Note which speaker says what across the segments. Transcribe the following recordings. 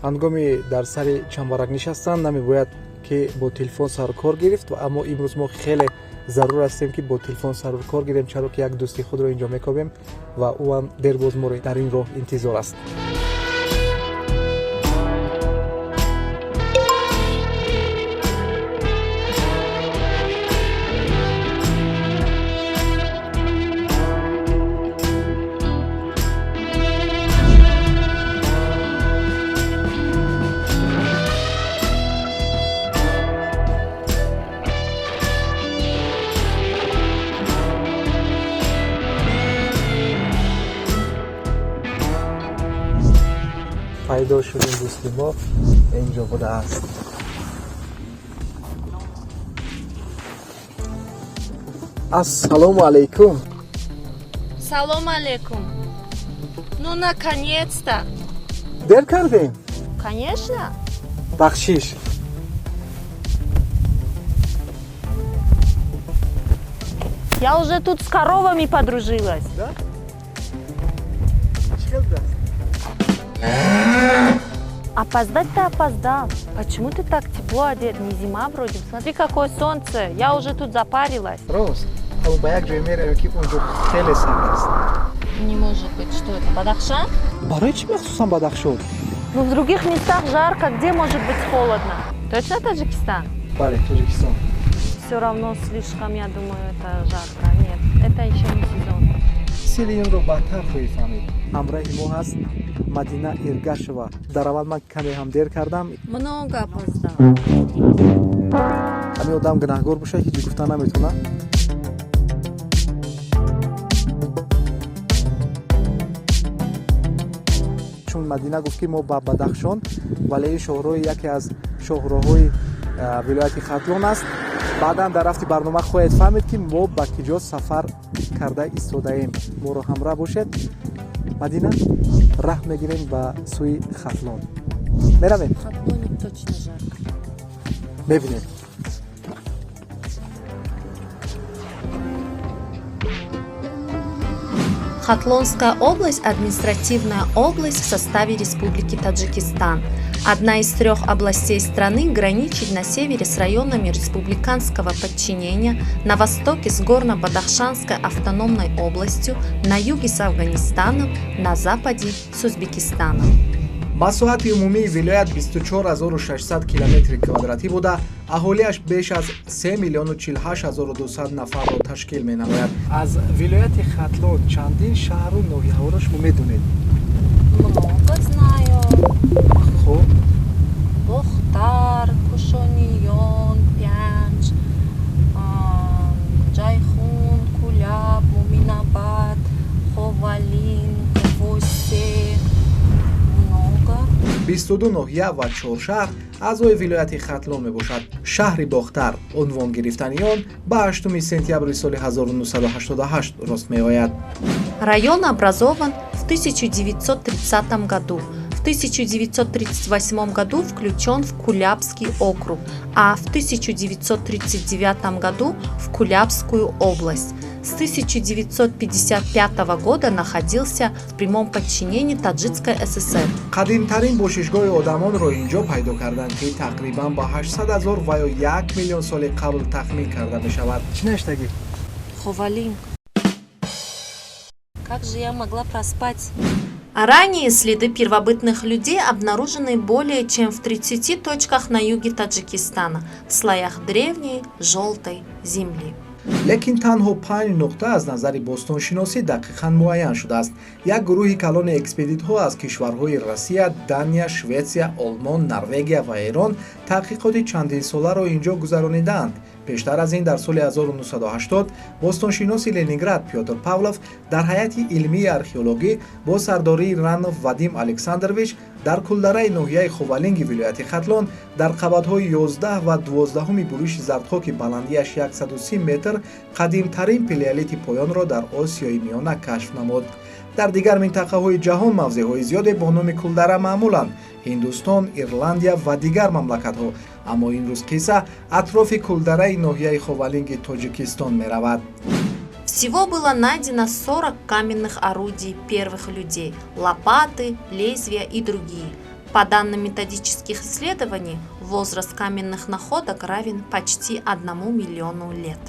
Speaker 1: Ҳангоми дар сари чамбарак нишастан намебояд, ки бо телефон сарукор гирифт, аммо имрӯз мо хеле зарур ҳастем, ки бо телефон сарукор гирем, чаро ки як дӯсти худро инҷо мекобем ва ӯ ҳам дербоз моро дар ин роҳ интизор аст. Пайдо шудем, дӯсти мо инҷо будааст. Ассалому алайкум.
Speaker 2: Салом алейкум. Ну, наконец-то.
Speaker 1: Дер кардем?
Speaker 2: Конечно.
Speaker 1: Бахшиш.
Speaker 2: Я уже тут с коровами подружилась.
Speaker 1: Да? Чӣ хел будааст?
Speaker 2: Опоздать-то опоздал. Почему ты так тепло одет? Не зима вроде. Смотри, какое солнце. Я уже тут запарилась.
Speaker 1: Рост, аммо ба як ҷое меравем, ки онҷо хеле сард аст.
Speaker 2: Не может быть. Что это, Бадахшан?
Speaker 1: Барои чӣ махсусан Бадахшон?
Speaker 2: Ну, в других местах жарко. Где может быть холодно? Точно Таджикистан?
Speaker 1: Бале, Тоҷикистон.
Speaker 2: Все равно слишком, я думаю, это жарко. Нет, это еще не сезон.
Speaker 1: Сири инро баъдтар хоҳӣ фаҳмид. Ҳамроҳи мо ҳаст Мадина Иргашева. Дар аввал ман каме ҳам дер кардам.
Speaker 2: Много опоздал.
Speaker 1: Ҳамин одам гунаҳгор бошад, ҳеҷ гуфта наметавонад. Чун Мадина гуфт, ки мо ба Бадахшон, вале ин шоҳроҳи яке аз шоҳроҳҳои вилояти Хатлон аст. Баъдан дар рафти барнома хоҳед фаҳмид, ки мо ба киҷо сафар карда истодаем. Моро ҳамроҳ бошед. Мадина, раҳ мегирем ба сӯи Хатлон меравем.
Speaker 2: В Хатлоне точно жарко.
Speaker 1: Мебинем.
Speaker 3: Хатлонская область – административная область в составе Республики Таджикистан. Одна из трех областей страны, граничит на севере с районами республиканского подчинения, на востоке с Горно-Бадахшанской автономной областью, на юге с Афганистаном, на западе с Узбекистаном.
Speaker 1: Масоҳати умумии вилоят 24600 километри квадратӣ буда, аҳолиаш беш аз 3 миллиону 48200 нафарро ташкил менамояд. Аз вилояти Хатлон чандин шаҳру ноҳияҳоро шумо медонед?
Speaker 2: Много знаю.
Speaker 1: Хуб.
Speaker 2: Бохтар, Кушониён, Пянҷ, Ҷайхун, Куляб, Муминабад, Ховалинг, Восе. Много.
Speaker 1: 22 ноҳия ва чор шаҳр аъзои вилояти Хатлон мебошад. Шаҳри Бохтар унвон гирифтани он ба 8 сентябри соли 1988 рост меояд.
Speaker 3: Район образован в 1930 году. В 1938 году включен в Кулябский округ, а в 1939 году в Кулябскую область. С 1955 года находился в прямом подчинении Таджикской ССР.
Speaker 1: Қадимтарин бошишгоҳи одамонро инҷо пайдо карданд, ки тақрибан ба 800 ҳазор ва ё 1 миллион соли қабл тахмин карда мешавад. Чӣ навиштагӣ?
Speaker 2: Ховалинг. Как же я могла проспать?
Speaker 3: Ранее следы первобытных людей обнаружены более чем в 30 точках на юге Таджикистана в слоях древней желтой земли.
Speaker 1: Лекин танҳо панҷ нуқта аз назари бостоншиносӣ дақиқан муайян шудааст. Як гурӯҳи калони экспедитҳо аз кишварҳои Россия, Дания, Шветсия, Олмон, Норвегия ва Эрон таҳқиқоти чандинсоларо ин ҷо гузаронидаанд. Пештар аз ин, дар соли 1980, бостоншиноси Ленинград Пётр Павлов дар ҳайати илмии археологӣ бо сардории Ранов Вадим Александрович дар кулдараи ноҳияи Ховалинги вилояти Хатлон дар қабатҳои 11 ва 12-уми буриши зардхоки баландиаш 130 метр қадимтарин палеолити поёнро дар Осиёи Миёна кашф намуд. Дар дигар минтақаҳои ҷаҳон мавзеъҳои зиёде бо номи Кулдара маъмуланд: Ҳиндустон, Ирландия ва дигар мамлакатҳо. Аммо имрӯз қисса атрофи кулдараи ноҳияи Ховалинги Тоҷикистон меравад.
Speaker 3: Всего было найдено 40 каменных орудий первых людей – лопаты, лезвия и другие. По данным методических исследований, возраст каменных находок равен почти 1 миллиону лет.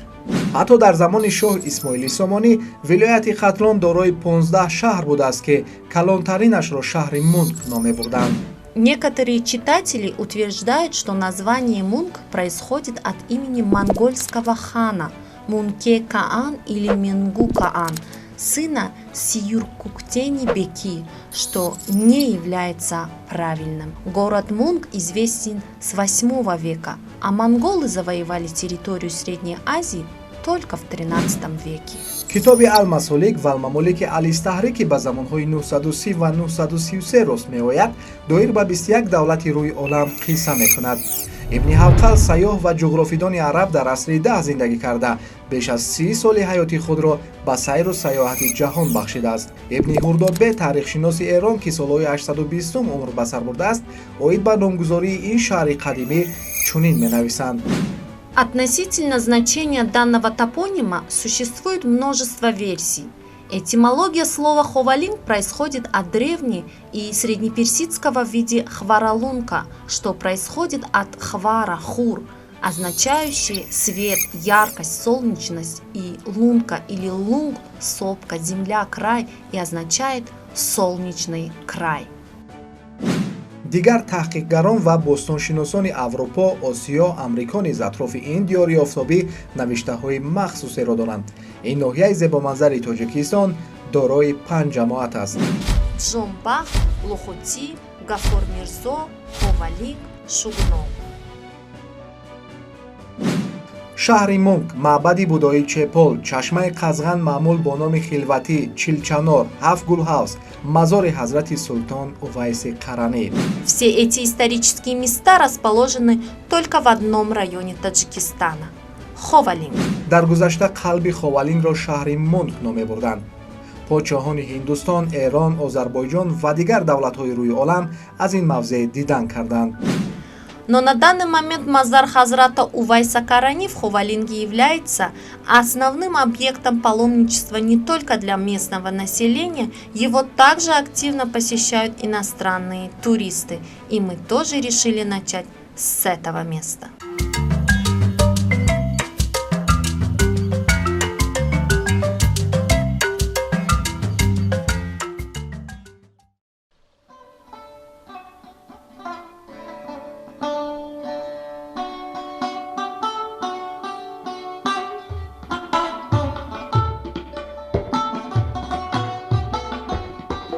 Speaker 1: Ҳатто дар замони шоҳ Исмоили Сомонӣ вилояти Хатлон дорои 15 шаҳр будааст, ки калонтаринашро шаҳри Мунг ном мебурданд.
Speaker 3: Некоторые читатели утверждают, что название Мунг происходит от имени монгольского хана Мунке Каан или Менгу Каан, сына Сиюркуктени Беки, что не является правильным. Город Мунг известен с 8 века, а монголы завоевали территорию Средней Азии только в 13 веке.
Speaker 1: Китоби Алмасолик валмамолики Алистаҳрӣ, ки ба замонҳои 930 ва 933 рост меояд, доир ба 21 давлати рӯи олам қисса мекунад. Ибни Ҳавқал, сайёҳ ва ҷуғрофидони араб, дар асри 10 зиндагӣ карда, беш аз 30 соли ҳаёти худро ба сайру сайёҳати ҷаҳон бахшидааст. Ибни Ҳурдобе, таърихшиноси Эрон, ки солҳои 820 умр ба сар бурдааст, оид ба номгузории ин шаҳри қадимӣ чунин менависанд.
Speaker 3: Относительно значения данного топонима существует множество версий. Этимология слова Ховалинг происходит от древней и среднеперсидского в виде хваралунка, что происходит от хвара, хур, означающий свет, яркость, солнечность, и лунка или лунг, сопка, земля, край, и означает солнечный край.
Speaker 1: Дигар таҳқиқгарон ва бостоншиносони Аврупо, Осиё, Амрико низ атрофи ин диёри офтобӣ навиштаҳои махсусеро доранд. Ин ноҳияи зебоманзари Тоҷикистон дорои панҷ ҷамоат аст:
Speaker 3: Джомбах, Лухути, Гафурмирзо, Ховалинг, Шугнон.
Speaker 1: Шаҳри Мунг, маъбади будоии Чепол, чашмаи Қазған, маъмул бо номи Хилватӣ, Чилчанор, Ҳафт гулҳавз, мазори ҳазрати султон Увайси Қаранӣ.
Speaker 3: Все эти исторические места расположены только в одном районе Таджикистана – Ховалинг.
Speaker 1: Дар гузашта қалби Ховалингро шаҳри Мунг ном мебурданд. Подшоҳони Ҳиндустон, Эрон, Озарбойҷон ва дигар давлатҳои рӯи олам аз ин мавзеъ дидан карданд.
Speaker 3: Но на данный момент мазар Хазрата Увайса Карани в Ховалинге является основным объектом паломничества не только для местного населения, его также активно посещают иностранные туристы. И мы тоже решили начать с этого места.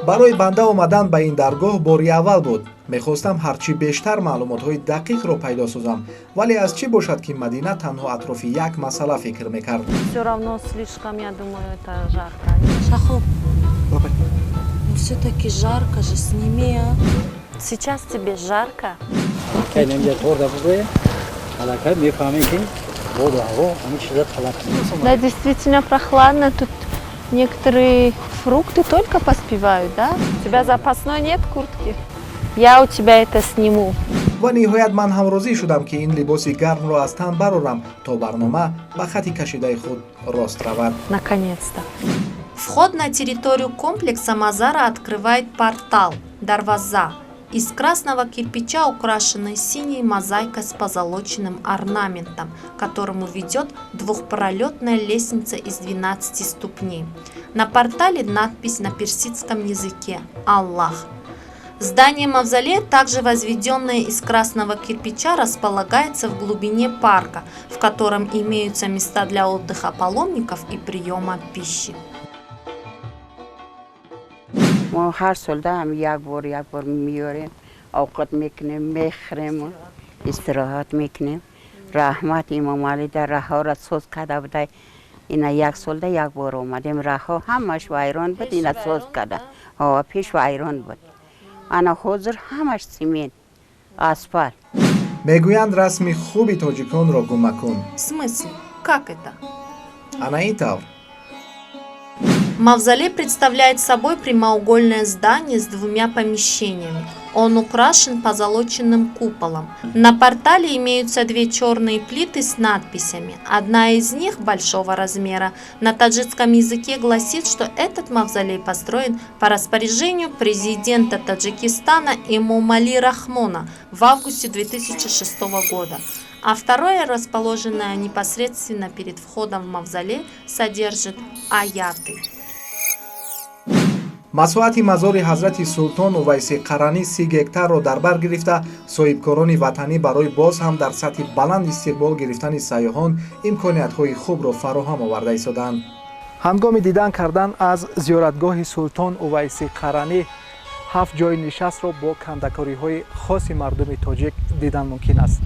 Speaker 1: Барои банда омадан ба ин даргоҳ бори аввал буд. Мехостам ҳарчи бештар маълумотҳои дақиқро пайдо созам, вале аз чӣ бошад, ки Мадина танҳо атрофи як масъала фикр мекард.
Speaker 2: Все равно слишком, я думаю, это жарко.
Speaker 3: Шахоб, ну все-таки жарко же, сними, а.
Speaker 2: Сейчас тебе жарко?
Speaker 4: Аллакай мефаҳмем, ки боду ҳаво ҳамин чиза талаб.
Speaker 2: Да, действительно прохладно. Тут некоторые фрукты только поспевают, да? У тебя запасной нет куртки? Я у тебя это сниму.
Speaker 1: Ва ниҳоят ман ҳам розӣ шудам, ки ин либоси гармро аз тан барорам, то барнома ба хати кашидаи худ рост равад.
Speaker 2: Наконец-то.
Speaker 3: Вход на территорию комплекса Мазара открывает портал Дарваза из красного кирпича, украшенный синей мозаикой с позолоченным орнаментом, к которому ведет двухпролетная лестница из 12 ступней. На портале надпись на персидском языке «Аллах». Здание мавзолея, также возведенное из красного кирпича, располагается в глубине парка, в котором имеются места для отдыха паломников и приема пищи.
Speaker 5: Мо ҳар сол ҳам як бор, як бор меорем, овқат мекунем, мехӯрем, истироҳат мекунем. Раҳмат Имомалӣ, дар раҳҳоро соз карда будай. Ина як солда як бор омадем, раҳҳо ҳамаш вайрон буд, ина соз карда. Ҳо, пеш вайрон буд, ана ҳозир ҳамаш цемент, асфалт.
Speaker 1: Мегӯянд, расми хуби тоҷиконро гум макун.
Speaker 3: В смысле? Как это?
Speaker 1: Ана ин тавр.
Speaker 3: Мавзолей представляет собой прямоугольное здание с двумя помещениями. Он украшен позолоченным куполом. На портале имеются две черные плиты с надписями. Одна из них, большого размера, на таджикском языке гласит, что этот мавзолей построен по распоряжению президента Таджикистана Эмомали Рахмона в августе 2006 года. А второе, расположенное непосредственно перед входом в мавзолей, содержит аяты.
Speaker 1: Масоҳати мазори ҳазрати Султон Увайси Қаранӣ 30 гектарро дар бар гирифта, соҳибкорони ватанӣ барои боз ҳам дар сатҳи баланд истиқбол гирифтани сайёҳон имкониятҳои хубро фароҳам оварда истодаанд. Ҳангоми дидан кардан аз зиёратгоҳи Султон Увайси Қаранӣ ҳафт ҷойи нишастро бо кандакориҳои хоси мардуми тоҷик дидан мумкин аст.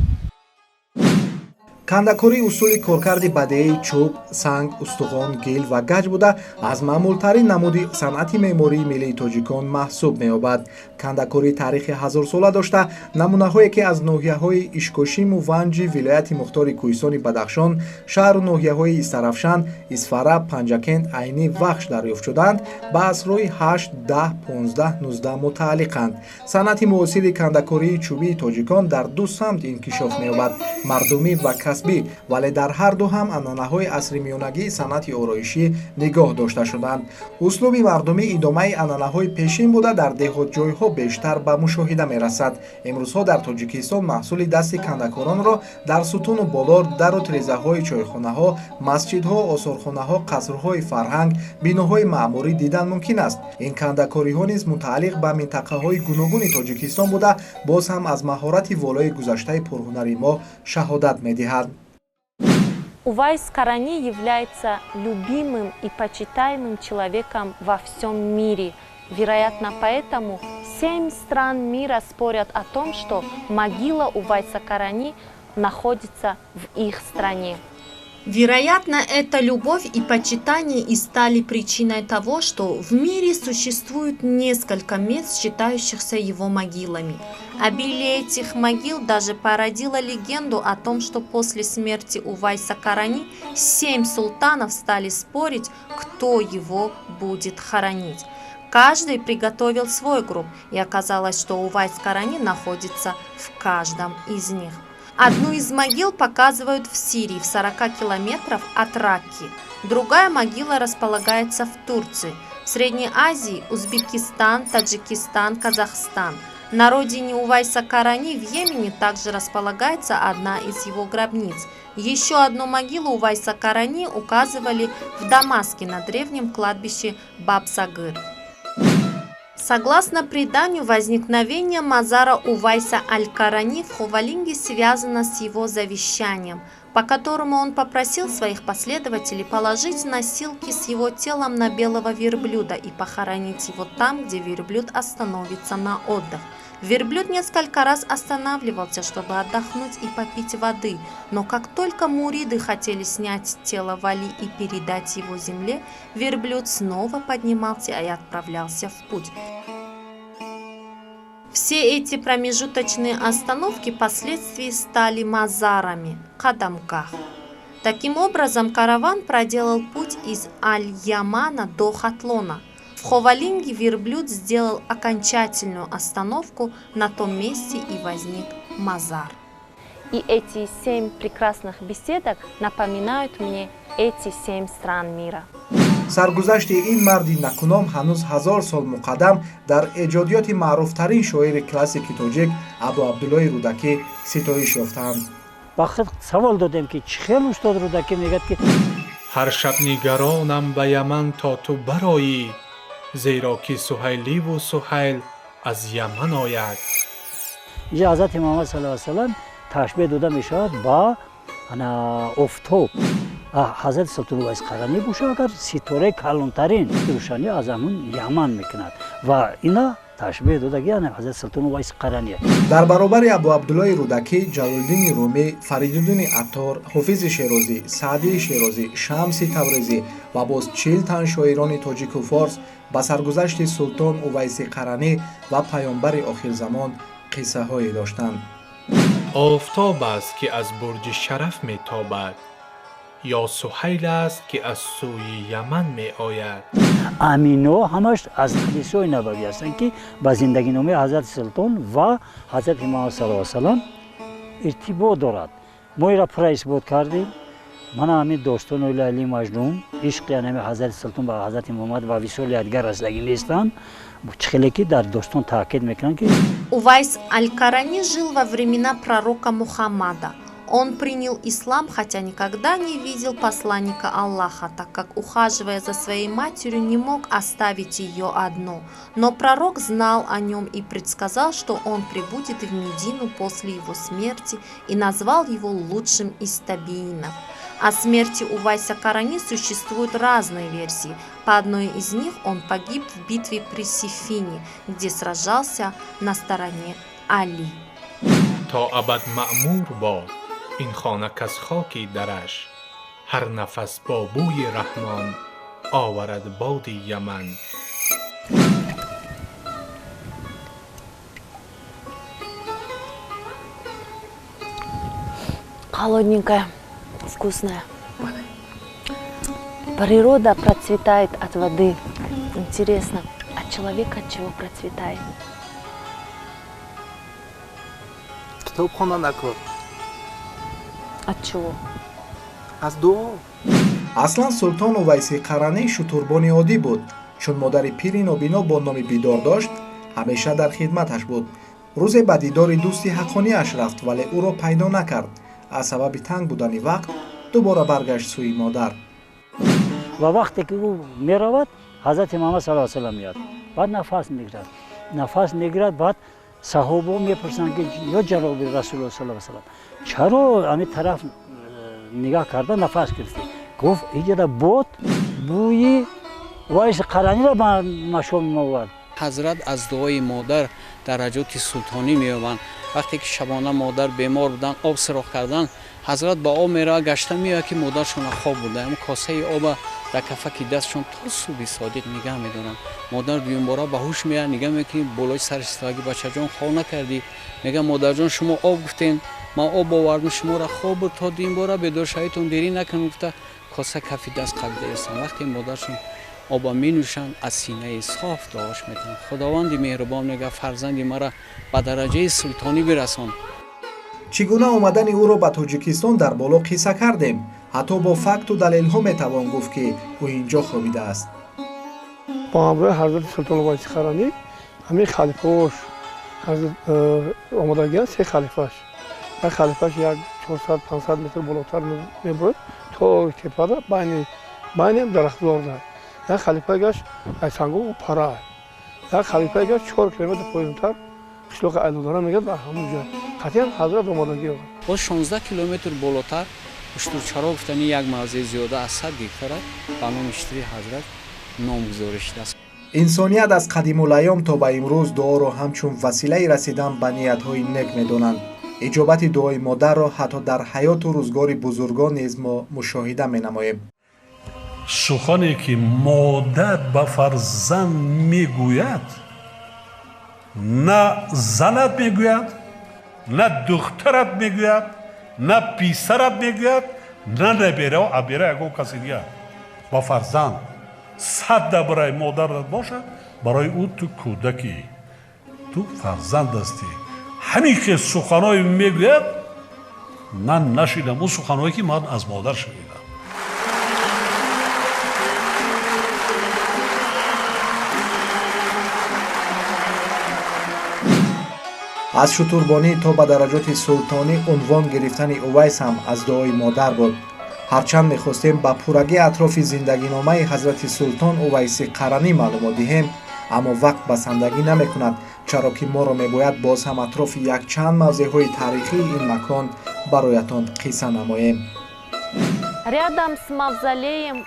Speaker 1: Кандакорӣ усули коркарди бадеии чӯб, санг, устухон, гил ва гач буда, аз маъмултарин намуди санъати меъмории миллии тоҷикон маҳсуб меёбад. Кандакорӣ таърихи ҳазорсола дошта, намунаҳое ки аз ноҳияҳои Ишкошиму Ванҷи вилояти мухтори Кӯҳистони Бадахшон, шаҳру ноҳияҳои Истаравшан, Исфара, Панҷакент, Айнӣ, Вахш дарёфт шудаанд, ба асрҳои 8, 10, 15, 19 мутааллиқанд. Санъати муосири кандакории чӯбии тоҷикон дар ду самт инкишоф меёбад: мардумӣ ва касбӣ, вале дар ҳар ду ҳам анъанаҳои асри миёнагии санъати ороишӣ нигоҳ дошта шуданд. Услуби мардумӣ идомаи анъанаҳои пешин буда, дар деҳотҷойҳо бештар ба мушоҳида мерасад. Имрӯзҳо дар Тоҷикистон маҳсули дасти кандакоронро дар сутуну болор, дару тирезаҳои чойхонаҳо, масҷидҳо, осорхонаҳо, қасрҳои фарҳанг, биноҳои маъмурӣ дидан мумкин аст. Ин кандакориҳо низ мутааллиқ ба минтақаҳои гуногуни Тоҷикистон буда, боз ҳам аз маҳорати волои гузаштаи пурҳунари мо шаҳодат медиҳад.
Speaker 2: Увайс Карани является любимым и почитаемым человеком во всем мире. Вероятно, поэтому семь стран мира спорят о том, что могила Увайса Карани находится в их стране.
Speaker 3: Вероятно, эта любовь и почитание и стали причиной того, что в мире существует несколько мест, считающихся его могилами. Обилие этих могил даже породило легенду о том, что после смерти Увайса Карани семь султанов стали спорить, кто его будет хоронить. Каждый приготовил свой гроб, и оказалось, что Увайс Карани находится в каждом из них. Одну из могил показывают в Сирии, в 40 километров от Ракки. Другая могила располагается в Турции. В Средней Азии – Узбекистан, Таджикистан, Казахстан. На родине Увайса Карани в Йемене также располагается одна из его гробниц. Еще одну могилу Увайса Карани указывали в Дамаске на древнем кладбище Бабсагыр. Согласно преданию, возникновение мазара Увайса Аль-Карани в Ховалинге связано с его завещанием, по которому он попросил своих последователей положить носилки с его телом на белого верблюда и похоронить его там, где верблюд остановится на отдых. Верблюд несколько раз останавливался, чтобы отдохнуть и попить воды, но как только муриды хотели снять тело Вали и передать его земле, верблюд снова поднимался и отправлялся в путь. Все эти промежуточные остановки впоследствии стали мазарами, кадамках. Таким образом, караван проделал путь из Аль-Ямана до Хатлона. В Ховалинге верблюд сделал окончательную остановку, на том месте и возник мазар.
Speaker 2: И эти семь прекрасных беседок напоминают мне эти семь стран мира.
Speaker 1: Саргузашти ин марди накуном ҳанӯз ҳазор сол муқаддам дар эҷодиёти маъруфтарин шоири классики тоҷик Абу Абдуллои Рӯдакӣ ситоиш ёфтаанд.
Speaker 4: Ба худ савол додем, ки чӣ хел устод Рӯдакӣ мегӯяд, ки
Speaker 6: Ҳар шаб нигаронам ба Яман, то ту бароӣ, зеро ки суҳайливу Суҳайл аз Яман ояд.
Speaker 4: Инҷа ҳазрати Муҳаммад саллаллоҳу алайҳи васаллам ташбеҳ дода мешавад ба ана офтоб. Ҳазрати Султон Увайс Қаранӣ боша, агар ситораи калонтарин рӯшанӣ аз ҳамун Яман мекунад ва ина ташбеҳ додаги ана ҳазрати Султон Увайс Қаранӣ.
Speaker 1: Дар баробари Абу Абдуллои Рӯдакӣ, Ҷалолиддини Румӣ, Фаридуддини Аттор, Ҳофизи Шерозӣ, Саъдии Шерозӣ, Шамси Таврезӣ ва боз 40 тан шоирони тоҷику форс ба саргузашти Султон Увайси Қаранӣ ва паёмбари охирзамон қиссаҳое доштанд.
Speaker 6: Офтоб аст, ки аз бурҷи шараф метобад, ё Суҳайл аст, ки аз сӯи Яман меояд.
Speaker 4: Амино ҳамаш аз ҳадисҳои набавӣ ҳастанд, ки ба зиндагиномаи ҳазрати султон ва ҳазрати Муҳаммад саллаллоҳу алайҳи васаллам иртибот дорад. Мо инро пурра исбот кардем. Мана ҳамин достони Лайли Маҷнун, ишқи ҳами ҳазрати султон ба ҳазрати Муҳаммад ва висоли якдигар расидагӣ нестанд, чӣ хеле ки дар достон таъкид мекунанд, ки
Speaker 3: Увайс Аль-Карани жил во времена пророка Мухаммада. Он принял ислам, хотя никогда не видел посланника Аллаха, так как, ухаживая за своей матерью, не мог оставить ее одну. Но пророк знал о нем и предсказал, что он прибудет в Медину после его смерти, и назвал его лучшим из табиинов. О смерти Увайса Карани существуют разные версии. По одной из них он погиб в битве при Сифине, где сражался на стороне Али.
Speaker 6: То абад маъмур бод ин хона, каз хоки дараш ҳар нафас бо бӯи раҳмон оварад боди Яман.
Speaker 2: Холодненькая, вкусная. Природа процветает от воды. Интересно, а человек от чего процветает?
Speaker 1: Китоб хондан накун.
Speaker 2: От чего?
Speaker 1: Аз дуо. Аслан султон Увайси Қаранӣ шутурбони оддӣ буд. Чун модари пири нобино бо номи Бидор дошт, ҳамеша дар хидматаш буд. Рӯзе ба дидори дӯсти ҳаққониаш рафт, вале ӯро пайдо накард. Аз сабаби танг будани вақт дубора баргашт сӯи модар.
Speaker 4: Ва вақте ки ӯ меравад, ҳазрати Муҳаммад саллаллоҳу алайҳи васаллам меяд, баъд нафас мегирад, нафас мегирад. Баъд саҳобаҳо мепурсанд, ки ё ҷаноби Расулулло саллаллоҳу алайҳи васаллам, чаро ҳамин тараф нигоҳ карда нафас гирифтӣ? Гуфт: иҷода бод бӯи Увайси Қараниро ба машоми мо овард.
Speaker 7: Ҳазрат аз дуои модар дараҷоти султонӣ меёбанд. Вақте ки шабона модар бемор буданд, об сироғ карданд, ҳазрат ба об меравад, гашта меояд, ки модаршона хоб бурда. Ҳамн косаи оба дар кафаки дастшон то субҳи содиқ нигаҳ медоранд. Модар дуюмбора ба ҳуш меояд, нигаҳ мекунӣ, болои сараш истодаги: бачаҷон, хоб накардӣ? Мега: модарҷон, шумо об гуфтен, ман об овардам, шуморо хоб буд, то дуюмбора бедоршавитон дерӣ накунам гуфта, коса кафи даст қабида истанд. Вақте модаршон оба менӯшанд, аз синаи соф дуош метаванд: Худованди меҳрубон, мега, фарзанди мара ба дараҷаи султонӣ бирасон.
Speaker 1: Чӣ гуна омадани ӯро ба Тоҷикистон дар боло қисса кардем. Ҳатто бо факту далелҳо метавон гуфт, ки ӯ ин ҷо хобидааст.
Speaker 8: Бо ҳамроҳи ҳазрати султон Увайси Қаранӣ ҳамин халифаош омодагианд, се халифаш. Як халифаш як 400-500 метр болотар мебурд то тепада, байни дарахтзорда. Як халифаи гашт Айсангу пара, як халифаи гашт 4 километр поёнтар, қишлоқи Айлудара мегӯяд, дар ҳамон ҷой қатъиян ҳазрат омодагӣ.
Speaker 7: Боз 16 километр болотар Уштурчаро гуфтани як мавзеи зиёда аз 100 гектара ба номи иштири ҳазрат номгузорӣ шудааст.
Speaker 1: Инсоният аз қадимулайём то ба имрӯз дуоро ҳамчун василаи расидан ба ниятҳои нек медонанд. Иҷобати дуои модарро ҳатто дар ҳаёту рӯзгори бузургон низ мо мушоҳида менамоем.
Speaker 9: Сухане ки модар ба фарзанд мегӯяд, на занат мегӯяд, на духтарат мегӯяд, на писарат мегӯяд, на наберао абера, ягон каси дигар ба фарзанд. Сад барои модарат бошад, барои ӯ ту кӯдакӣ, ту фарзанд ҳастӣ. Ҳамин ки суханое мегӯяд, ман нашидам ӯ суханое ки ман аз модар шунидам.
Speaker 1: Аз шутурбонӣ то ба дараҷоти султонӣ унвон гирифтани Увайс ҳам аз дуои модар буд. Ҳарчанд мехостем ба пуррагӣ атрофи зиндагиномаи ҳазрати султон Увайси Қаранӣ маълумот диҳем, аммо вақт басандагӣ намекунад, чаро ки моро мебояд боз ҳам атрофи якчанд мавзеъҳои таърихии ин макон бароятон қисса намоем.
Speaker 2: Рядом с мавзолеем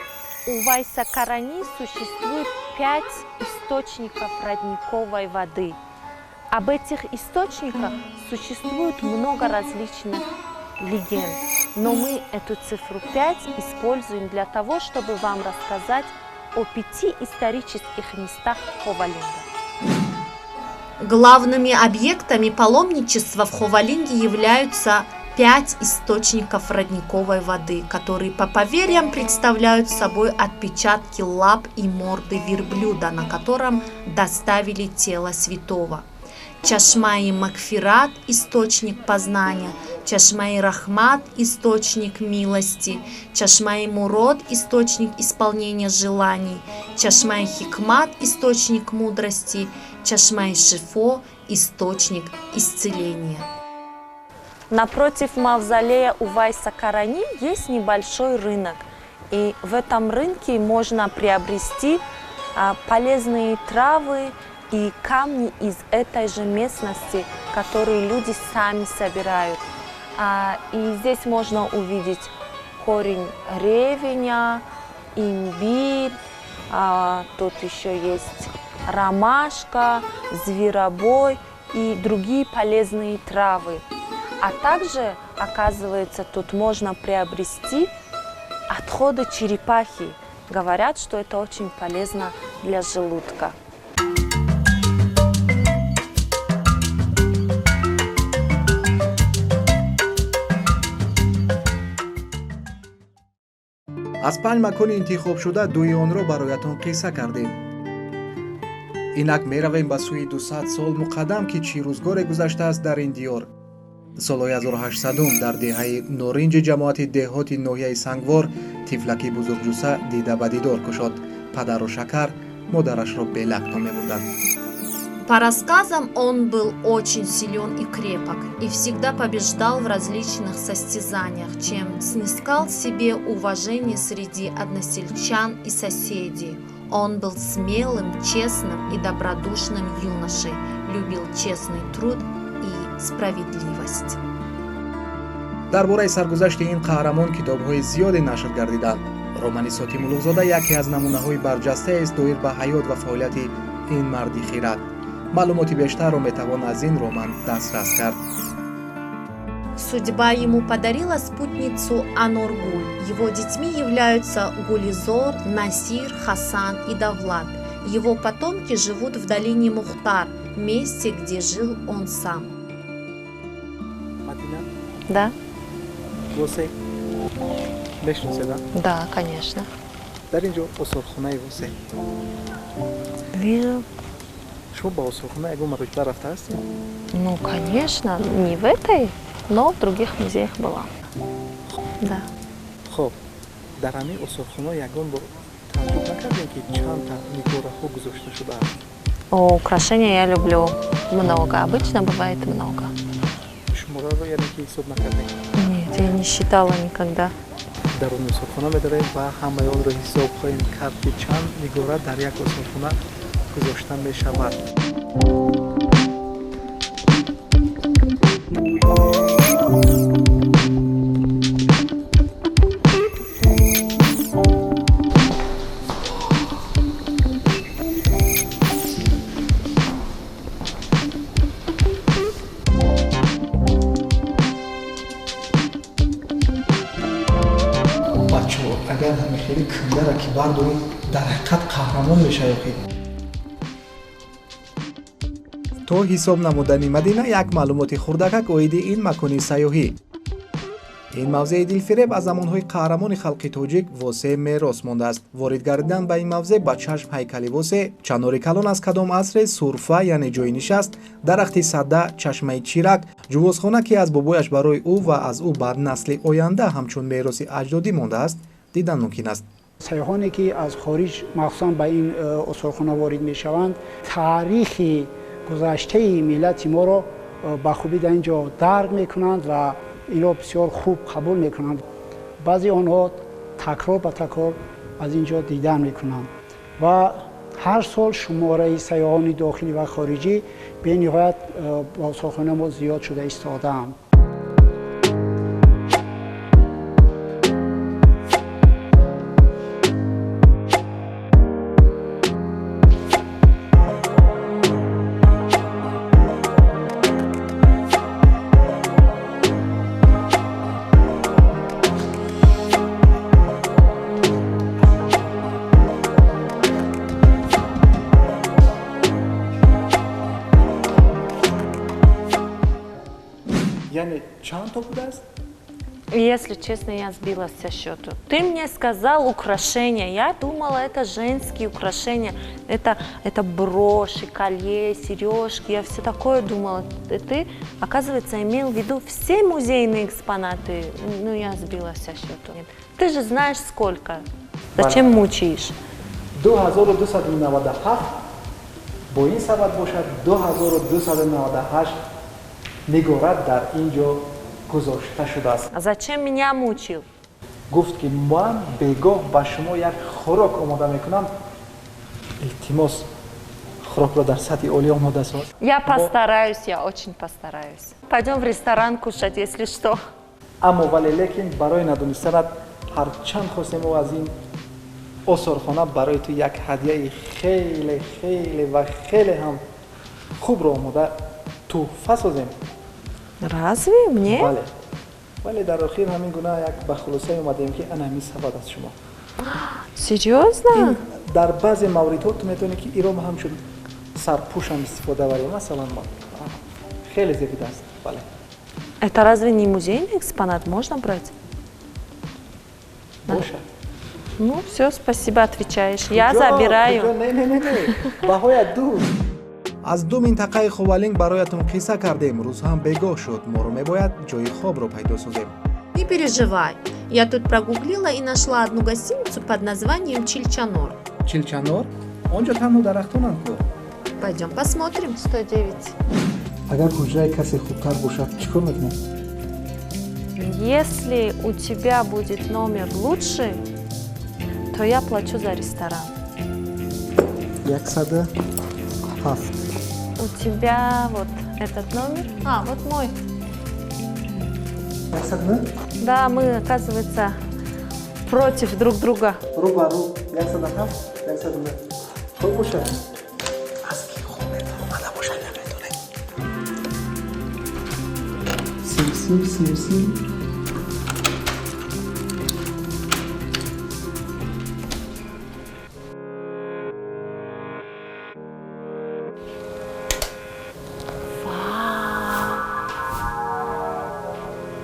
Speaker 2: Увайса Карани существует пять источников родниковой воды. Об этих источниках существует много различных легенд, но мы эту цифру 5 используем для того, чтобы вам рассказать о пяти исторических местах Ховалинга.
Speaker 3: Главными объектами паломничества в Ховалинге являются 5 источников родниковой воды, которые, по поверьям, представляют собой отпечатки лап и морды верблюда, на котором доставили тело святого. Чашмаи Магфират – источник познания, Чашмаи Рахмат – источник милости, Чашмаи Мурод – источник исполнения желаний, Чашмаи Хикмат – источник мудрости, Чашмаи Шифо – источник исцеления.
Speaker 2: Напротив мавзолея Увайса Карани есть небольшой рынок. И в этом рынке можно приобрести полезные травы и камни из этой же местности, которые люди сами собирают. И здесь можно увидеть корень ревеня, имбирь, тут еще есть ромашка, зверобой и другие полезные травы. А также, оказывается, тут можно приобрести отходы черепахи. Говорят, что это очень полезно для желудка.
Speaker 1: Аз панҷ макони интихобшуда дуи онро бароятон қисса кардем. Инак меравем ба сӯи 200 сол муқаддам, ки чӣ рӯзгоре гузаштааст дар ин диёр. Солҳои 1800 дар деҳаи Норинҷи ҷамоати деҳоти ноҳияи Сангвор тифлаки бузургҷусса дида ба дидор кушод. Падарро Шакар, модарашро Белак ном мебурданд.
Speaker 3: По рассказам, он был очень силен и крепок и всегда побеждал в различных состязаниях, чем снискал себе уважение среди односельчан и соседей. Он был смелым, честным и добродушным юношей, любил честный труд и справедливость.
Speaker 1: Дар бораи саргузашти ин қаҳрамон китобҳои зиёде нашр гардиданд. Романи Сотим Улуғзода яке аз намунаҳои барҷастаест доир ба ҳаёт ва фаъолияти ин марди хирад. Маълумоти бештарро метавон аз ин роман дастрас кард.
Speaker 3: Судьба ему подарила спутницу Аноргуль. Его детьми являются Гулизор, Насир, Хасан и Давлат. Его потомки живут в долине Мухтар, месте, где жил он сам.
Speaker 1: Мадина?
Speaker 2: Да.
Speaker 1: Восе? Мешносед, да?
Speaker 2: Да, конечно.
Speaker 1: Дар ин ҷо осорхонаи Восе.
Speaker 2: Вижу.
Speaker 1: Шумо ба осорхона ягон маротиба рафта ҳастед?
Speaker 2: Ну, конечно, не в этой, но в других музеях была. Да.
Speaker 1: Хоб, дар ҳамин осорхона ягон бор тааҷҷуб накардем, ки чанд нигораҳо гузошта шудааст?
Speaker 2: О, украшения я люблю много. Обычно бывает много.
Speaker 1: Шумораро яъне ки ҳисоб накардем?
Speaker 2: Нет, я не считала никогда.
Speaker 1: Дар он осорхона медорем ва ҳамаи онро ҳисоб хоҳем кард, ки чанд нигора дар як осорхона гузошта мешавад. Бачаҳо, агар ҳами хеле кандара ки бардорем, дар ҳақиқат қаҳрамон мешавед. То ҳисоб намудани Мадина як маълумоти хурдакак оиди ин макони сайёҳӣ. Ин мавзеи дилфиреб аз замонҳои қаҳрамони халқи тоҷик Восе мерос мондааст. Ворид гардидан ба ин мавзеъ ба чашм ҳайкали Восе, чанори калон аз кадом асре, сурфа яъне ҷои нишаст, дарахти садда, чашмаи чирак, ҷувозхона, ки аз бобояш барои ӯ ва аз ӯ ба насли оянда ҳамчун мероси аҷдодӣ мондааст, дидан мумкин аст.
Speaker 10: Сайёҳоне ки аз хориҷ махсусан ба ин осорхона ворид мешаванд, таърихи гузаштаи миллати моро ба хубӣ дар ин ҷо дарк мекунанд ва инро бисёр хуб қабул мекунанд. Баъзе онҳо такрор ба такрор аз ин ҷо дидан мекунанд ва ҳар сол шумораи сайёҳони дохилӣ ва хориҷӣ бениҳоят ба осорхонаи мо зиёд шуда истодаанд.
Speaker 1: Яъне чанд то будааст?
Speaker 2: Если честно, я сбилась со счету. Ты мне сказал украшения. Я думала, это женские украшения. Это броши, колье, сережки. Я все такое думала. И ты, оказывается, имел в виду все музейные экспонаты. Ну, я сбилась со счету. Ты же знаешь, сколько. Зачем мучаешь?
Speaker 1: 2297 бо ин сабаб бошад 2298 нигорат дар ин ҷо гузошта шудааст.
Speaker 2: А зачем меня мучил?
Speaker 1: Гуфт ки ман бегоҳ ба шумо як хӯрок омода мекунам. Илтимос, хӯрокро дар сатҳи олӣ омода соз.
Speaker 2: Я постараюсь, я очень постараюсь. Пойдем в ресторан кушать, если что.
Speaker 1: Аммо вале лекин барои надонистанат ҳарчанд хостем мо аз ин осорхона барои ту як ҳадияи хеле хеле ва хеле ҳам хубро омода туҳфа созем.
Speaker 2: Разве мне?
Speaker 1: Бале. Вале дар охир ҳамин гуна як ба хулосае омадем ки ана ҳамин сабад аз шумо.
Speaker 2: Серьезно?
Speaker 1: Дар баъзе мавридҳо ту метавонӣ ки иро ҳамчун сарпӯшам истифода барӣ. Масалан, хеле зебидааст. Бале.
Speaker 2: Это разве не музейный экспонат? Можно брать?
Speaker 1: Бошад.
Speaker 2: Ну, все, спасибо, отвечаешь. Я забираю.
Speaker 1: Не, не, не, не. Баҳоят ду. Аз ду минтақаи Ховалинг бароятон қисса кардем. Рӯз ҳам бегоҳ шуд. Моро мебояд ҷои хобро пайдо созем.
Speaker 3: Не переживай. Я тут прогуглила и нашла одну гостиницу под названием Чилчанор.
Speaker 1: Чилчанор? Он ҷо танҳо дарахтонанд ку.
Speaker 3: Пойдем посмотрим.
Speaker 2: 109.
Speaker 1: Агар ҳуҷраи касе хубтар бошад, чӣ кор мекунем?
Speaker 2: Если у тебя будет номер лучше, то я плачу за ресторан.
Speaker 1: 107.
Speaker 2: У тебя вот этот номер. А, вот мой.
Speaker 1: 109?
Speaker 2: Да, мы, оказывается, против друг друга.
Speaker 1: Ру ба ру. 107, 109. Хуб бошад. Аз ки хуб омада бошад, наметонем. Сим, сим, сим, сим.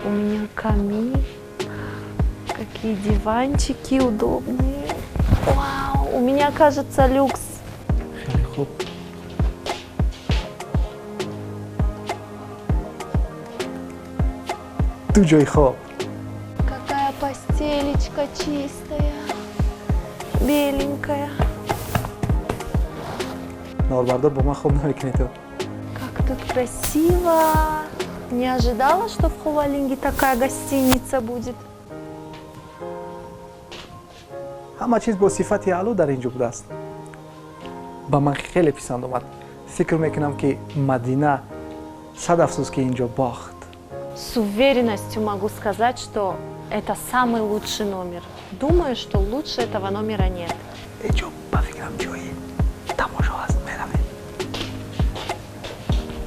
Speaker 2: У меня камин, какие диванчики удобные. Вау, у меня, кажется, люкс.
Speaker 1: Хуб. Ду ҷои хоб.
Speaker 2: Какая постелечка чистая, беленькая.
Speaker 1: Норбардор бо ман хоб намекунӣ ту.
Speaker 2: Как тут красиво. Не ожидала, что в Ховалинге такая гостиница будет.
Speaker 1: Ҳама чиз бо сифати аъло дар ин ҷо будааст. Ба ман хеле писанд омад. Фикр мекунам ки Мадина сад афсӯс ки ин ҷо бохт.
Speaker 2: С уверенностью могу сказать, что это самый лучший номер. Думаю, что лучше этого номера нет.
Speaker 1: Ин ҷо ба фикрам ҷои тамошо аст, меравем.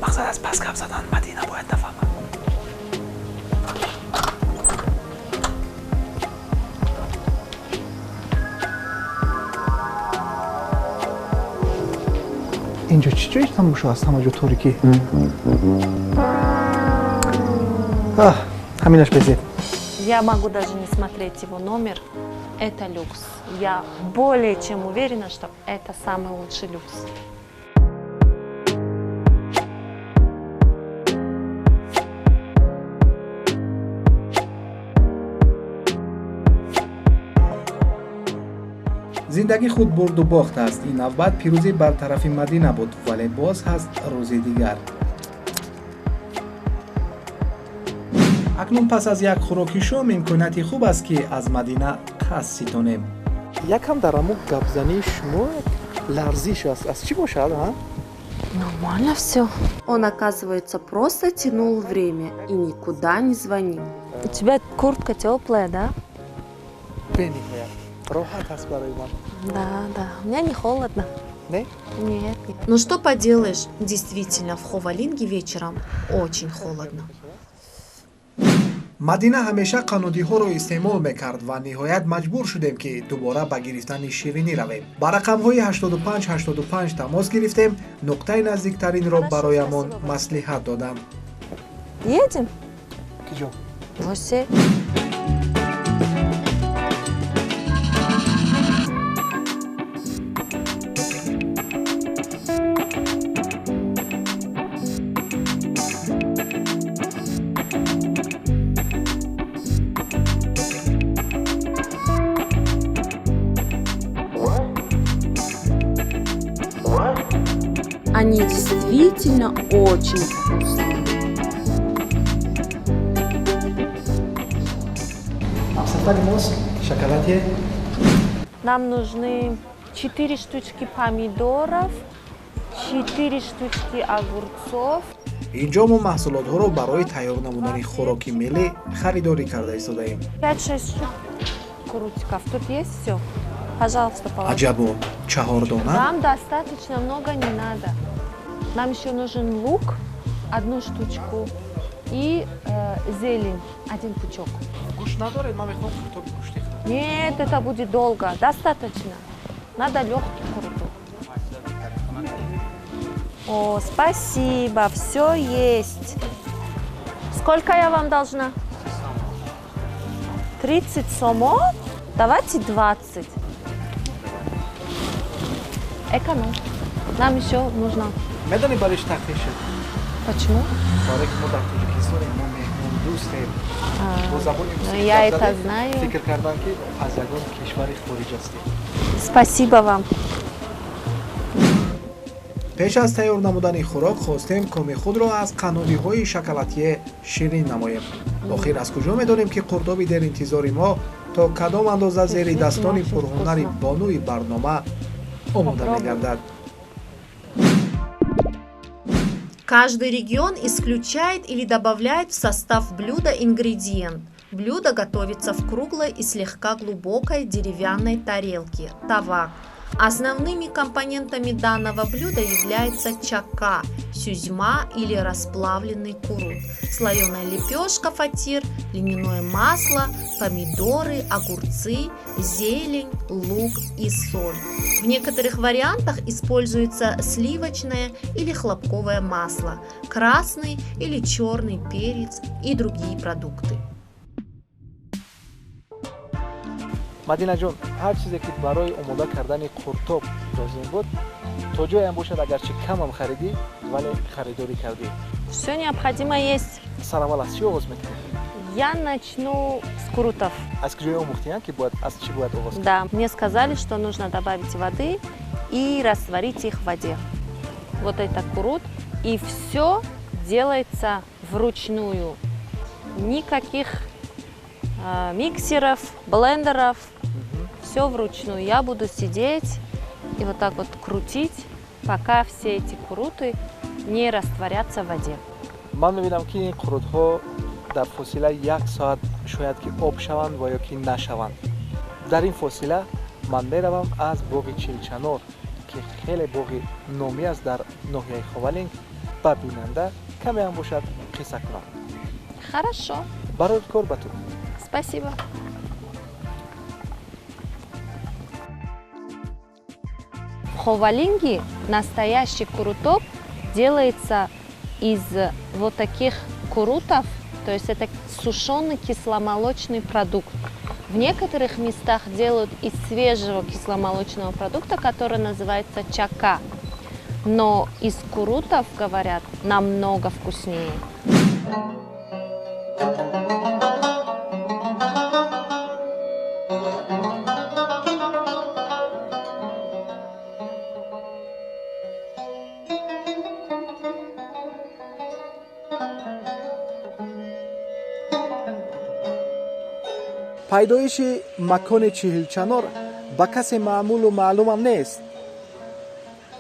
Speaker 1: Мақсад аз пас гап задан Мадина бояд нафаҳмад. Ин ҷо чӣ ҷои тамошо аст? Ҳама ҷо торикӣ. Ҳаминаш безеб.
Speaker 2: Я могу даже не смотреть его номер. Это люкс. Я более чем уверена, что это самый лучший люкс.
Speaker 1: Зиндагӣ худ бурду бохт аст. Ин навбат пирӯзӣ бар тарафи Мадина буд, вале боз ҳаст рӯзи дигар. Акнун пас аз як хӯроки шом имконияти хуб аст, ки аз Мадина қасд ситонем. Якам дар ҳамун гапзании шумо як ларзиш аст. Аз чӣ бошад, а?
Speaker 2: Нормально все.
Speaker 3: Он, оказывается, просто тянул время и никуда не звонил.
Speaker 2: У тебя куртка теплая, да?
Speaker 1: Бениҳоят. Роҳат аст барои ман.
Speaker 2: Да, да. У меня не холодно.
Speaker 1: Не?
Speaker 2: Нет, нет.
Speaker 3: Ну что поделаешь, действительно, в Ховалинге вечером очень холодно.
Speaker 1: Мадина ҳамеша қаннодиҳоро истеъмол мекард ва ниҳоят маҷбур шудем, ки дубора ба гирифтани ширинӣ равем. Ба рақамҳои 85 85 тамос гирифтем, нуқтаи наздиктаринро бароямон маслиҳат доданд.
Speaker 2: Едем?
Speaker 1: Куҷо?
Speaker 2: Восе. Они действительно очень вкусные. Нам нужны 4 штучки помидоров, 4 штучки огурцов.
Speaker 1: Инҷо мо маҳсулотҳоро барои тайёр намудани хӯроки миллӣ харидорӣ карда истодаем.
Speaker 2: 5-6 штук курутиков. Тут есть всё? Пожалуйста, положи.
Speaker 1: Аҷабо, чаҳордона?
Speaker 2: Нам достаточно, много не надо. Нам еще нужен лук, одну штучку, и зелень, один пучок.
Speaker 1: Гӯшт надоред? Ман мехоҳам қуртоби гӯштӣ хӯрам.
Speaker 2: Нет, это будет долго. Достаточно. Надо легкий куруток. О, спасибо, все есть. Сколько я вам должна? 30 сомо? Давайте 20. Эконом. Нам еще нужно.
Speaker 1: Медани бариш тахфиф шуд.
Speaker 2: Почему?
Speaker 1: Барои ки мо дар Тоҷикистонем, мо меҳмондӯстем. Бо забони
Speaker 2: Ну, я это знаю.
Speaker 1: Фикр кардам, ки аз ягон кишвари хориҷ ҳастем.
Speaker 2: Спасибо вам.
Speaker 1: Пеш аз тайёр намудани хӯрок хостем коми худро аз қаннодиҳои шоколадие ширин намоем. Охир аз куҷо медонем, ки қуртоби деринтизори мо то кадом андоза зери дастони пурҳунари бонуи барнома омода мегардад.
Speaker 3: Каждый регион исключает или добавляет в состав блюда ингредиент. Блюдо готовится в круглой и слегка глубокой деревянной тарелке – тавак. Основными компонентами данного блюда являются чака, сюзьма или расплавленный курут, слоеная лепешка фатир, льняное масло, помидоры, огурцы, зелень, лук и соль. В некоторых вариантах используется сливочное или хлопковое масло, красный или черный перец и другие продукты.
Speaker 1: Мадинаҷон, ҳар чизе ки барои омода кардани қуртоб лозим буд, то ҷоям бошад, агарчи камам харидӣ, вале харидорӣ кардӣ.
Speaker 2: Все необходимое есть.
Speaker 1: Сараввал аз чӣ оғоз мекунӣ?
Speaker 2: Я начну с курутов.
Speaker 1: Аз куҷое омӯхтиян, ки бояд аз чӣ бояд оғоз кард?
Speaker 2: Да, мне сказали, что нужно добавить воды и растворить их в воде. Вот это курут. И все делается вручную. Никаких миксеров, блендеров, все вручную. Я буду сидеть и вот так вот крутить, пока все эти куруты не растворятся в воде.
Speaker 1: Ман мебинам, ки ин қурутҳо дар фосилаи як соат шояд ки об шаванд ва ё ки нашаванд. Дар ин фосила ман меравам аз боғи Чилчанор, ки хеле боғи номӣ аст дар ноҳияи Ховалинг, ба бинанда каме ҳам бошад қисса кунам.
Speaker 2: Хорошо.
Speaker 1: Барои кор ба ту.
Speaker 2: Спасибо. В Ховалинге настоящий курутоп делается из вот таких курутов, то есть это сушеный кисломолочный продукт. В некоторых местах делают из свежего кисломолочного продукта, который называется чака. Но из курутов, говорят, намного вкуснее.
Speaker 1: Пайдоиши макони Чиҳилчанор ба касе маъмулу маълумам нест,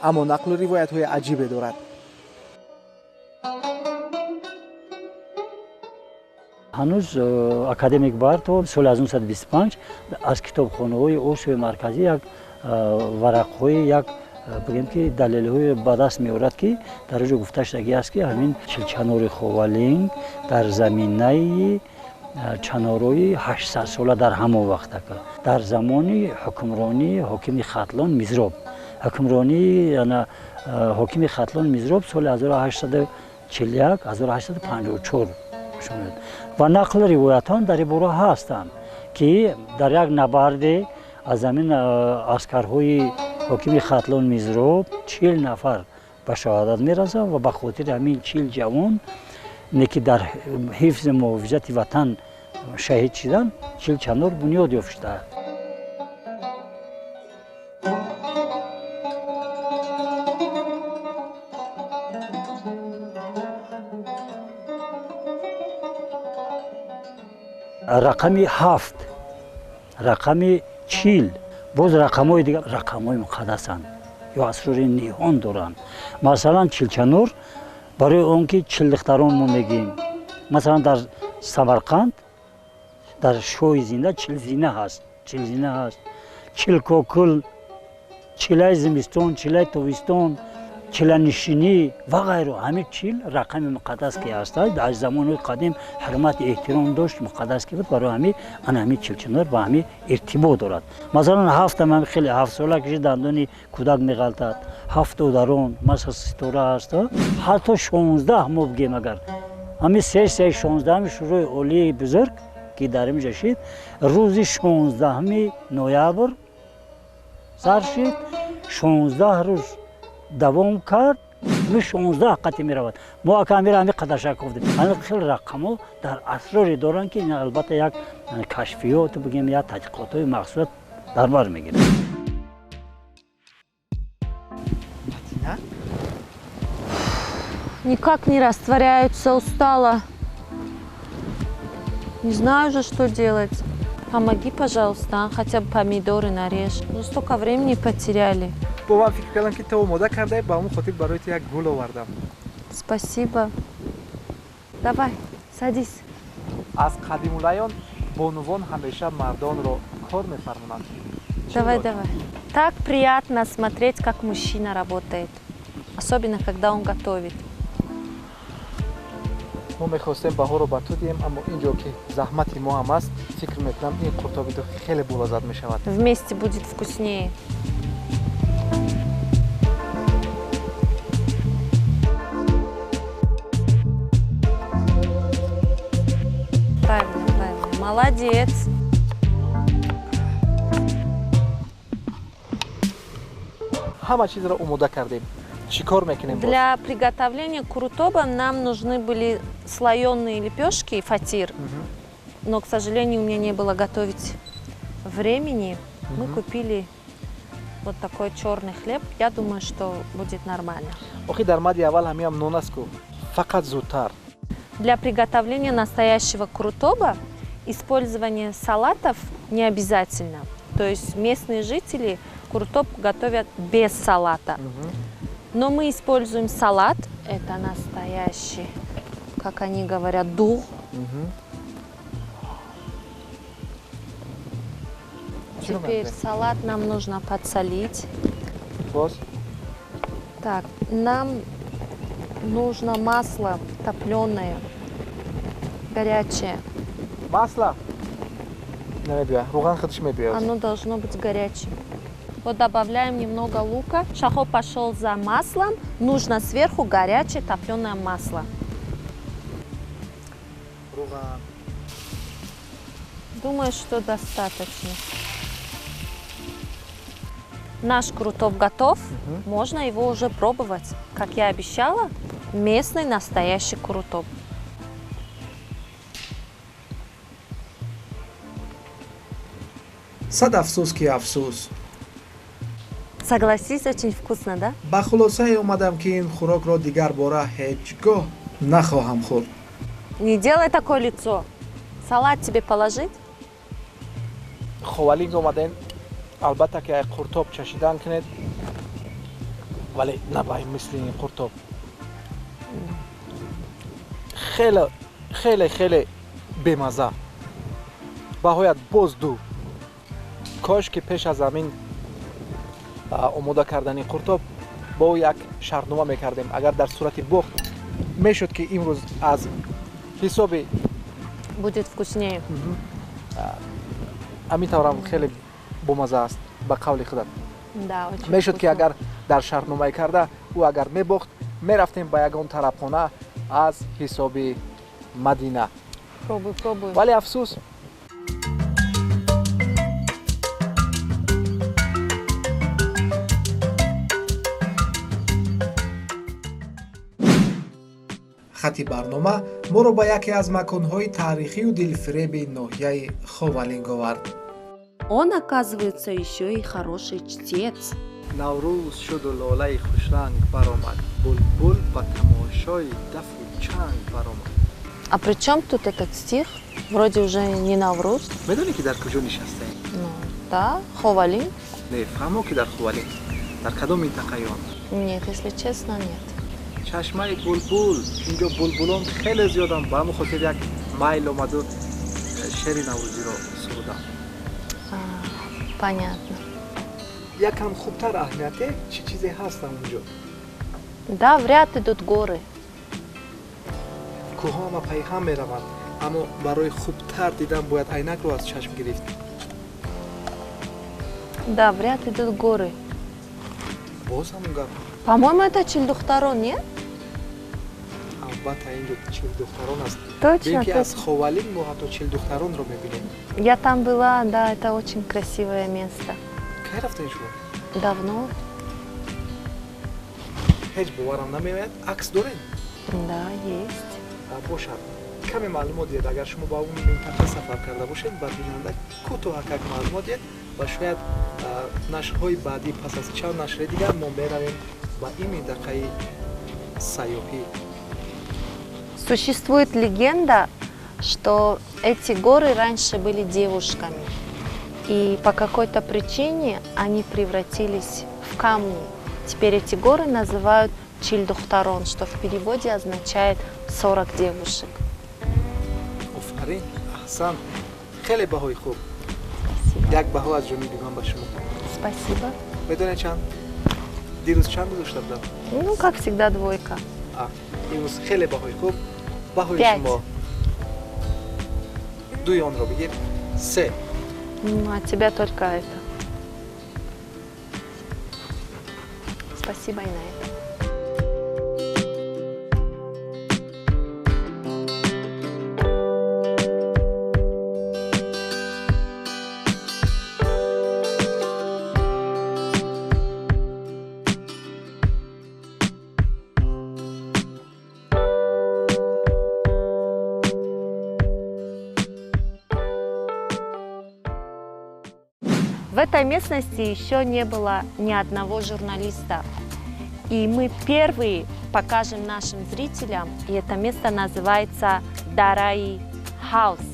Speaker 1: аммо нақлу ривоятҳои аҷибе дорад.
Speaker 4: Ҳанӯз академик Бартов соли 1925 аз китобхонаҳои Осиёи Марказӣ як варақҳои, як бигем ки далелҳое ба даст меорад, ки дар оҷо гуфта шудагӣ аст, ки ҳамин Чилчанори Ховалинг дар заминаи чанорои 800 сола дар ҳамон вақтака, дар замони ҳукмронии ҳокими Хатлон Мизроб, ҳукмронии ҳокими Хатлон Мизроб соли 1841 1854 Шунед. Ва нақл ривоятҳо дар ин бора ҳастанд, ки дар як набарде аз ҳамин аскарҳои ҳокими Хатлон Мизроб 40 нафар ба шаҳодат мерасанд ва ба хотири ҳамин 40 ҷавон, ки дар ҳифзи муҳофизати ватан шаҳид шуданд, 40 чанор бунёд ёфт шудааст. Рақами 7, рақами 40, боз рақамҳои дигар рақамҳои муқаддасанд ё асрори ниҳон доранд. Масалан, чилчанор барои он ки чилдухтарон мо мегӯем. Масалан, дар Самарқанд дар шоҳи зинда чилзина ҳаст, чилзина ҳаст, чилкокул, чилаи зимистон, чилаи тобистон, чиланишинӣ ва ғайро. Ҳамин 40 рақами муқаддас ки ҳастад, аз замонҳои қадим ҳурмати эҳтиром дошт, муқаддас ки буд, барои ҳамин ана ҳамин чилчанор ба ҳамин иртибот дорад. Масалан, ҳафтам ҳам хеле 7 сола киши дандони кӯдак меғалтад, 7 додарон, масалан, ситора ҳаст, ҳатто 16 мо бигем агар ҳамин 3 16 шӯрои олии бузург ки дар инҷа шид, рӯзи 16 ноябр сар шид, 16 рӯз давом кард, 16 қатъи меравад. Мо ака амира ҳамин қадар шак гуфтем. Ҳамин хел рақамҳо дар асроре доранд, ки ин албатта як кашфиёт бигем, як таҳқиқотҳои махсус дар бар мегирад.
Speaker 2: Никак не растворяются, устала. Не знаю уже, что делать. Помоги, пожалуйста, хотя бы помидоры нарежь. Ну, столько времени потеряли.
Speaker 1: Бо ман фикр кардам, ки ту омода кардаи, ба ҳамон хотир барои ту як гул овардам.
Speaker 2: Спасибо. Давай, садись.
Speaker 1: Аз қадимулайён бонувон ҳамеша мардонро кор мефармонанд.
Speaker 2: Давай, давай. Так приятно смотреть, как мужчина работает. Особенно, когда он готовит.
Speaker 1: Мо мехостем баҳорро ба ту диҳем, аммо ин ҷо ки заҳмати мо ҳам аст, фикр мекунам ин қуртоби ту хеле болаззат мешавад.
Speaker 2: Вместе будет вкуснее. Правильно, правильно. Молодец.
Speaker 1: Ҳама чизро омода кардем. Чӣ кор мекунем?
Speaker 2: Для приготовления курутоба нам нужны были слоеные лепешки, фатир. Но, к сожалению, у меня не было готовить времени. Мы купили вот такой черный хлеб. Я думаю, что будет нормально.
Speaker 1: Охи дар мади аввал ҳамиам нон аст ку. Фақат зудтар.
Speaker 2: Для приготовления настоящего курутоба использование салатов не обязательно. То есть местные жители курутоб готовят без салата. Но мы используем салат. Это настоящий, как они говорят, дух. Теперь салат нам нужно подсолить. Так, нам нужно масло топленое, горячее.
Speaker 1: Масло?
Speaker 2: Оно должно быть горячим. Вот добавляем немного лука. Шахо пошел за маслом. Нужно сверху горячее топленое масло. Думаю, что достаточно. Наш курутоб готов. Можно его уже пробовать. Как я обещала, местный настоящий курутоб.
Speaker 1: Сад афсӯс ки афсӯс.
Speaker 2: Согласись, очень вкусно, да?
Speaker 1: Ба хулосае омадам, ки ин хӯрокро дигар бора ҳеҷ гоҳ нахоҳам хӯрд.
Speaker 2: Не делай такое лицо. Салат тебе положить?
Speaker 1: Ховалинг омадем, албатта ки ай қуртоб чашидан кунед, вале на ба мисли ин қуртоб. Хеле, хеле, хеле бемаза. Баҳоят боз ду. Кош ки пеш аз ҳамин омода кардани қуртоб бо як шартнома мекардем. Агар дар сурати бохт мешуд, ки имрӯз аз ҳисоби
Speaker 2: будет вкуснее.
Speaker 1: Ҳамин таврам хеле бомаза аст, ба қавли худат. Мешуд, ки агар дар шартномае карда, ӯ агар мебохт, мерафтем ба ягон тарабхона аз ҳисоби Мадина.
Speaker 2: Пробуй, пробуй.
Speaker 1: Вале афсӯс, хати барнома моро ба яке аз маконҳои таърихию дилфиреби ноҳияи Ховалинг овард.
Speaker 3: Он, оказывается, еще и хороший чтец.
Speaker 1: Наврӯз шуду лолаи хушранг баромад, булбул ба тамошои дафу чанг баромад.
Speaker 2: А при чем тут этот стих? Вроде уже не Навруз.
Speaker 1: Медонӣ, ки дар куҷо нишастаем?
Speaker 2: Ну, да, Ховалинг.
Speaker 1: Не, фаҳмо, ки дар Ховалинг дар кадом минтақаи он?
Speaker 2: Нет, если честно, нет.
Speaker 1: Чашмаи Булбул. Инҷо булбулон хеле зиёданд, ба ҳамон хотир як майл омаду шеъри наврӯзиро сурудам.
Speaker 2: Понятно.
Speaker 1: Якам хубтар аҳамияте, чӣ чизе ҳастам унҷо?
Speaker 2: Да, в ряд идут горы.
Speaker 1: Кӯҳҳо ҳама пайҳам мераванд, аммо барои хубтар дидан бояд айнакро аз чашм гирифт.
Speaker 2: Да, в ряд идут горы.
Speaker 1: Боз ҳамон гап.
Speaker 2: По-моему, это Чилдухтарон, нет?
Speaker 1: Албатта, инҷо Чилдухтарон аст.
Speaker 2: Точно.
Speaker 1: Ки аз Ховалинг мо ҳатто Чилдухтаронро мебинем.
Speaker 2: Я там была, да, это очень красивое место.
Speaker 1: Кай рафтем шумо?
Speaker 2: Давно.
Speaker 1: Ҳеҷ боварам намеояд. Акс дорем?
Speaker 2: Да, есть.
Speaker 1: Бошад, каме маълумот диҳед. Агар шумо ба он минтақа сафар карда бошед, ба бинанда кӯтоҳакак маълумот диҳед ва шояд нашрҳои баъдӣ, пас аз чанд нашри дигар, мо меравем ба ин минтақаи сайёҳӣ.
Speaker 2: Существует легенда, что эти горы раньше были девушками, и по какой-то причине они превратились в камни. Теперь эти горы называют Чилдухтарон, что в переводе означает 40 девушек.
Speaker 1: Офарин, аҳсан, хеле баҳои хуб. Як баҳо аз ҷониби ман ба шумо.
Speaker 2: Спасибо.
Speaker 1: Медонед, чанд дирӯз чанд гузошта будам?
Speaker 2: Ну, как всегда, двойка.
Speaker 1: Имрӯз хеле баҳои хуб. Баҳои шумо, дуи онро бигир, се.
Speaker 2: Ну, от тебя только это. Спасибо и на этом. В этой местности еще не было ни одного журналиста. И мы первые покажем нашим зрителям, и это место называется Дараи Хаус.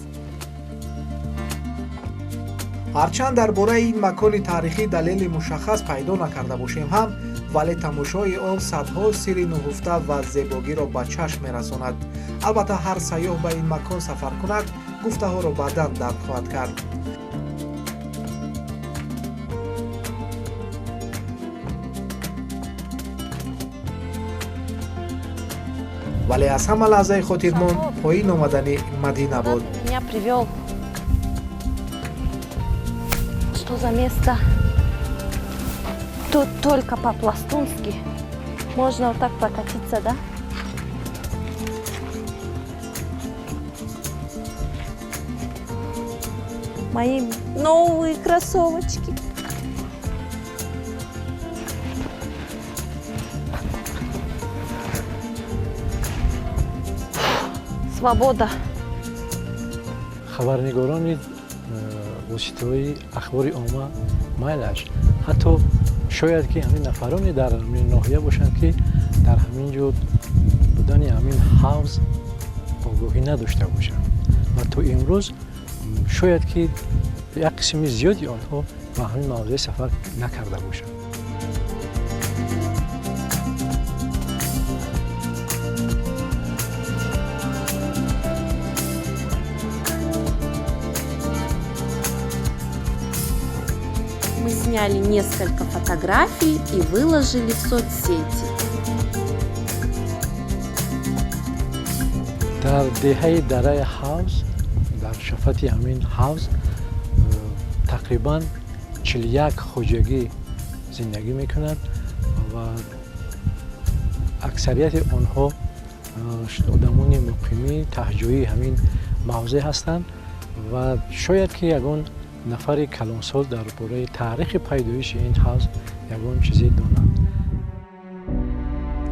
Speaker 1: Ҳарчанд дар бораи ин макони таърихӣ далели мушаххас пайдо накарда бошем ҳам, вале тамошои он садҳо сирри нуҳуфта ва зебогиро ба чашм мерасонад. Албатта, ҳар сайёҳ ба ин макон сафар кунад, гуфтаҳоро баъдан дарк хоҳад кард. Вале аз ҳама лаҳзаи хотирмон поин омадани Мадина буд.
Speaker 2: Меня привел. Что за место? Тут только по-пластунски. Можно вот так прокатиться, да? Мои новые кроссовочки. Свобода.
Speaker 11: Хабарнигорони воситаҳои ахбори омма майлаш, ҳатто шояд ки ҳамин нафароне дар ҳамин ноҳия бошанд, ки дар ҳамин ҷо будани ҳамин ҳавз огоҳӣ надошта бошанд ва то имрӯз шояд ки як қисми зиёди онҳо ба ҳамин мавзеъ сафар накарда бошанд.
Speaker 3: Мы сняли несколько фотографий и выложили в соцсети.
Speaker 11: Дар деҳаи Дараи Ҳавз, дар шафати ҳамин ҳавз, тақрибан 41 хоҷагӣ зиндагӣ мекунад ва аксарияти онҳо Одамони муқимӣ таҳҷоии ҳамин мавзеъ ҳастанд ва шояд ки ягон нафари калонсол дар бораи таърихи пайдоиши ин ҳавз ягон чизе донад.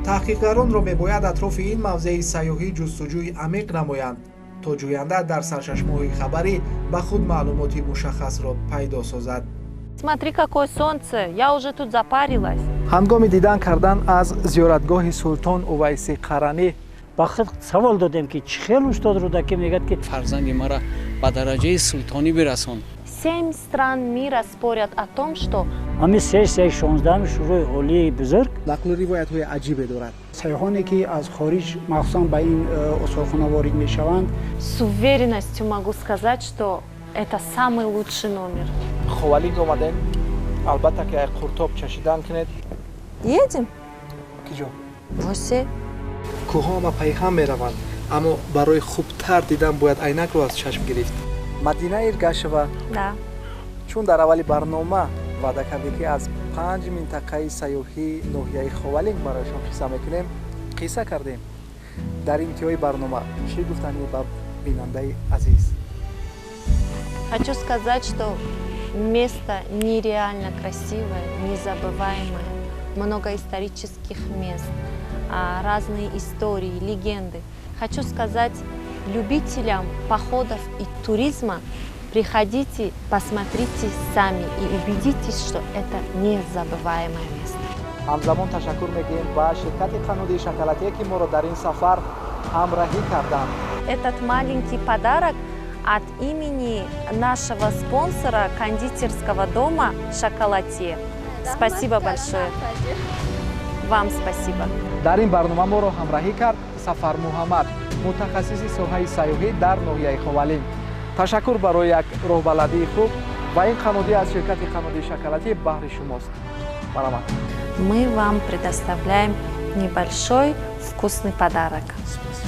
Speaker 1: Таҳқиқгаронро мебояд атрофи ин мавзеи сайёҳӣ ҷустуҷӯи амиқ намоянд, то ҷӯянда дар сарчашмаҳои хабарӣ ба худ маълумоти мушаххасро пайдо созад.
Speaker 2: Смотри, какое солнце! Я уже тут запарилась.
Speaker 1: Ҳангоми дидан кардан аз зиёратгоҳи Султон Увайси Қаранӣ
Speaker 4: ба худ савол додем, ки чӣ хел устод Рӯдакӣ мегӯяд, ки
Speaker 7: фарзанди мара ба дараҷаи султонӣ бирасон.
Speaker 2: Семь стран мира спорят о том, что
Speaker 4: ҳамин сессияи 16-уми Шӯрои Олии бузург
Speaker 1: нақлу ривоятҳои аҷибе дорад.
Speaker 10: Сайёҳоне ки аз хориҷ махсусан ба ин осорхона ворид мешаванд.
Speaker 2: С уверенностью могу сказать, что это самый лучший номер.
Speaker 1: Ховалинг омадем, албатта ки қуртоб чашидан кунед.
Speaker 3: Едем?
Speaker 1: Киҷо?
Speaker 3: Восе.
Speaker 1: Кӯҳҳо ҳама пайҳам мераванд, аммо барои хубтар дидан бояд айнакро аз чашм гирифт. Мадина Иргашева.
Speaker 3: Да.
Speaker 1: Чун дар аввали барнома ваъда кардем, ки аз панҷ минтақаи сайёҳии ноҳияи Ховалинг барояшон қисса мекунем, қисса кардем. Дар интиҳои барнома чӣ гуфтанӣ ба бинандаи азиз?
Speaker 2: Хочу сказать, что место нереально красивое, незабываемое, много исторических мест, разные истории, легенды. Хочу сказать любителям походов и туризма: приходите, посмотрите сами и убедитесь, что это незабываемое место.
Speaker 1: Ҳамзамон ташаккур мегӯем ба ширкати қаннодии Шоколатие, ки моро дар ин сафар ҳамраҳӣ карданд.
Speaker 2: Этот маленький подарок от имени нашего спонсора, кондитерского дома «Шоколатье». Спасибо большое. Вам спасибо.
Speaker 1: Дар ин барнома моро ҳамраҳӣ кард Сафар Муҳаммад, мутахассиси соҳаи сайёҳӣ дар ноҳияи Ховалинг. Ташаккур барои як роҳбаладии хуб ва ин қаннодӣ аз ширкати қаннодии Шоколатӣ баҳри шумост. Марҳамат.
Speaker 2: Мы вам предоставляем небольшой вкусный подарок.
Speaker 1: Спасибо.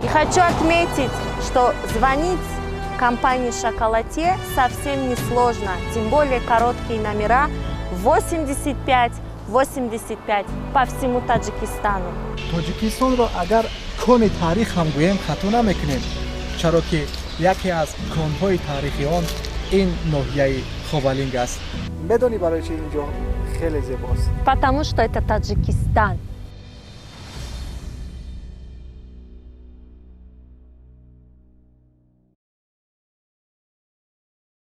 Speaker 2: И хочу отметить, что звонить компании «Шоколатье» совсем не сложно, тем более короткие номера 85 85 по всему Таджикистану.
Speaker 1: Тоҷикистонро агар кони таърих ҳам гӯем, хато намекунем, чаро ки яке аз конҳои таърихи он ин ноҳияи Ховалинг аст. Медонӣ, барои чи ин ҷо хеле зебост?
Speaker 2: Потому что это Таджикистан.